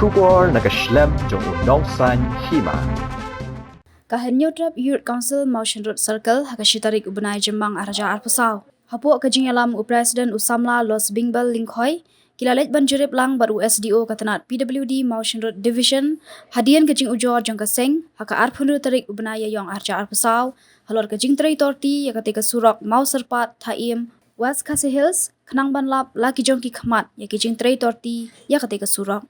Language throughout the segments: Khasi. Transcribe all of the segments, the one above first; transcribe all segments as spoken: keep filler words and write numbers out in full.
Khubor na ka shlem jong u nongsan hima. Ka Hynñiewtrep Youth Council Mawshynrut Circle ha ka shi tarik u bnai Jymmang arhajar arphew saw. Hapoh ka jingïalam u President u samla Los Bingbel Lyngkhoi, ki la leit ban jurip lang bad u S D O ka tnat P W D Mawshynrut Division, hadien ka jingujor jong ka seng, ha ka arphew hynriew tarik u bnai Ïaiong arhajar arphew saw, halor ka jingtrei torti ïa katei ka surok Mawsyrpat Thaiem, West Khasi Hills, khnang ban lap la ki jong ki khmat ïa ki jingtrei torti ïa katei ka surok.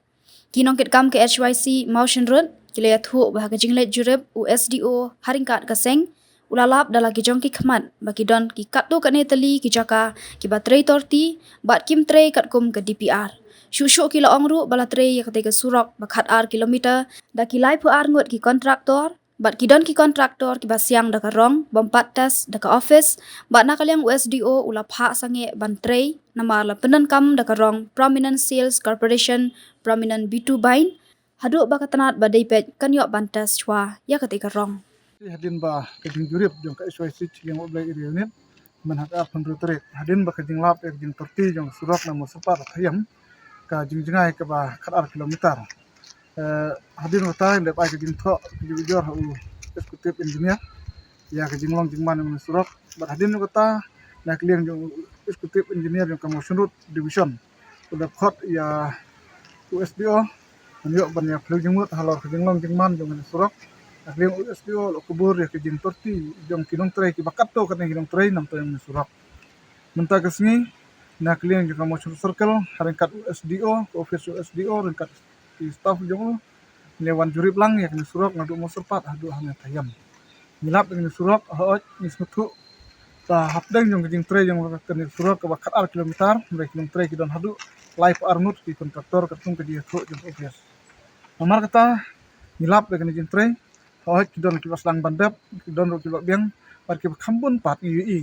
Ki nongkitkam ka H Y C Mawshynrut ki la ïathuh ba ha ka jingleit jurip u S D O ha ryngkat ka seng u la lap da la ki jong ki khmat ba ki don ki katto katne tylli ki jaka kiba trei torti bad kim trei katkum ka D P R. Shuh shuh ki la ong ruh ba la trei ïa katei ka surok ba khat ar kilometer da ki laiphew ar ngut ki kontraktor, bad ki don ki kontraktor kiba siang da ka rong bym pat test da ka office, bad na ka liang u S D O u la phah sangeh ban trei namar la pyndonkam da ka rong Prominent Sales Corporation, Prominent B two Bine, haduh ba ka tnat ba dei peit kan ïoh ban test shuwa ïa katei ka rong. Hadien ba ka jingjurip jong ka H Y C Chilliang Woblei Area Unit, mynta ha ka arphew hynriew tarik, hadien ba ka jinglap ïa ka jingtorti jong ka surok na Mawsyrpat Thaiem, ka jingjngai kaba khat ar kilometer. Eh, hadien kata lep ai ka jingthoh ka jingujor ha u Executive Engineer ïa ka jinglong jingman jong ka surok. Bad hadien kata na ka liang jong u Executive Engineer jong ka Mawshynrut Division u la khot ïa u S D O ban ïoh ban ïa phylliew jingmut halor ka jinglong jingman jong ka surok. Na ka liang u S D O u la kubur ïa ka jingtorti jong ki nongtrei kiba katto katne ki nongtrei namar jong ka surok. Mynta ka sngi na ka liang jong ka Mawshynrut Circle ha ryngkat u S D O, ka office u S D O ryngkat ki staff jong u, ngi wan jurip lang ïa kane surok naduh Mawsyrpat haduh hangne Thaiem. Ngi lap ïa kane surok, hooid ngi sngewthuh ba hapdeng jong ka jingtrei jong kane surok kaba khat ar kilometer, hynrei ki nongtrei ki don haduh laiphew ar ngut ki kontraktor katkum ka jingïathuh jong ka office. Namar kata ngi lap ïa kane jingtrei, hooid ki don kiba sdang ban dep, ki don ruh kiba biang, bad kiba kham bun pat ngi ïohi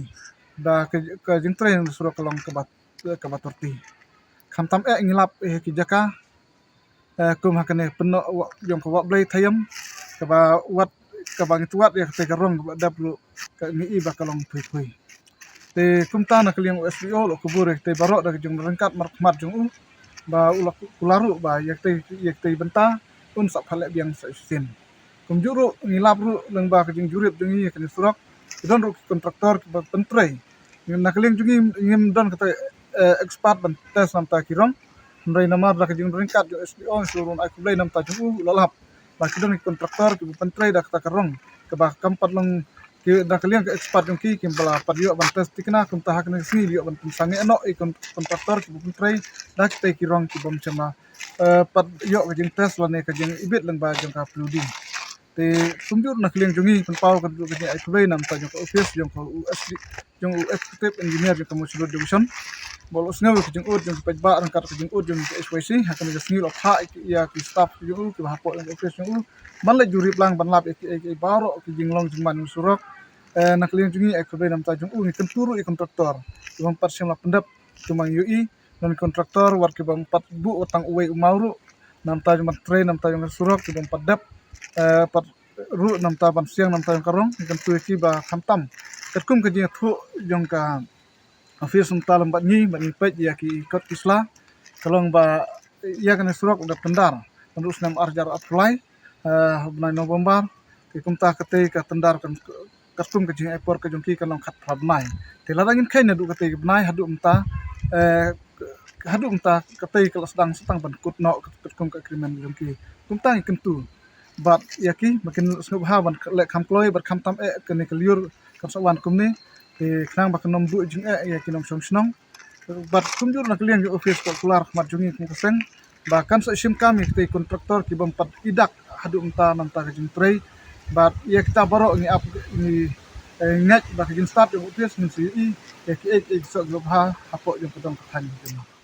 ba ka, ka jingtrei na surok ka long kaba, kaba torti. Khamtam eh ngi lap ïa ki jaka, eh, kum ha kane pynnoh wa-, jong ka Woblei Thaiem, kaba wat, kaba ngi tuat ïa katei ka rong kaba dep ruh ka ngi i ba ka long phui phui. Te kumta na ka liang u S D O u la kubur ïa katei baroh da ka jingryngkat markhmat jong u, ba u la ku-, kular ruh ba ïa katei, ïa katei bynta un sa phah leh biang sa shisien. Kumjuh ruh ngi lap ruh lyngba ka jingjurip jong ngi ïa kane surok, ki don ruh ki kontraktor kiba pyntrei. Ngi na ka liang jong ngi ngim don kata, eh, expert ban test namar ki rong. Hynrei namar da ka jingryngkat jong u S D O ngi shu rung ai khublei namar jong u, u la lap ba ki don ki kontraktor kiba pyntrei da kata ka rong kaba kam pat long ki na ka liang ka expert jong ki, kim pat la pat ïoh ban test thikna, kumta ha kane ka sngi ïoh ban pynsangeh noh ïa ki kon-, kontraktor kiba pyntrei da kitei ki rong kibym shym la, eh, pat ïoh ka jingtest lane ka jingibit lyngba jong ka P W D. Te kumjuh na ka liang jong ngi pynpaw ka, ka jingai khublei namar jong ka office jong ka U S D, jong u Executive Engineer jong ka Mawshynrut Division. Ba u la sngew ka jingud jong ka paidbah ryngkat ka jingud jong ka H Y C, ha kane ka sngi u la phah ïa ki staff jong u kiba hapoh jong ka office jong u ban leit jurip lang ban lap ïa ki, ïa ki baroh ki jinglong jingman jong surok. Eh, na ka liang jong ngi ai khublei namar jong u, ngi kyntu ruh ïa ki kontraktor kibym pat shym la pyndep, kumba ngi ïohi don ki kontraktor wat kibym pat buh wat tang uwei u maw ruh, namar jong ban trei namar jong ka surok kibym pat dep, eh, pat ruh namar ban siang namar jong ka rong, ngi kyntu ïa ki ba khamtam katkum ka jingïathuh jong ka office mynta lem bad ngi, bad ngi peit ïa ki kot ki sla, ka long ba ïa kane surok u dep tyndar naduh u snem arhajar arphew lai, eh, bnai November. Te kumta katei ka tyndar kan, katkum ka jingai por ka jong ki kan long khatphra bnai. Te lada ngin kheiñ naduh katei ka bnai haduh mynta, eh, haduh mynta katei ka la sdang sa tang ban kut noh katkum ka agreement jong ki. Kumta ngi kyntu bad ïa ki ba kin sngewbha ban leh kham kloi bad khamtam eh kane ka lyiur kan sa wan kumne. Te khnang ba kan ym buh jingeh ïa ki nongshong shnong. Bad kumjuh na ka liang jong office ka kular khmat jong ngi kum ka seng ba kan sa shim kam ïa kitei ki kontraktor kibym pat i dak haduh mynta namar ka jingtrei. Bad ïa kita baroh ngi ap ngi, eh, ngeit ba ka jingstad jong office ngin sa ïohi ïa kiei kiei ki soh kiba bha hapoh jong ka dong ka thaiñ jong ngi.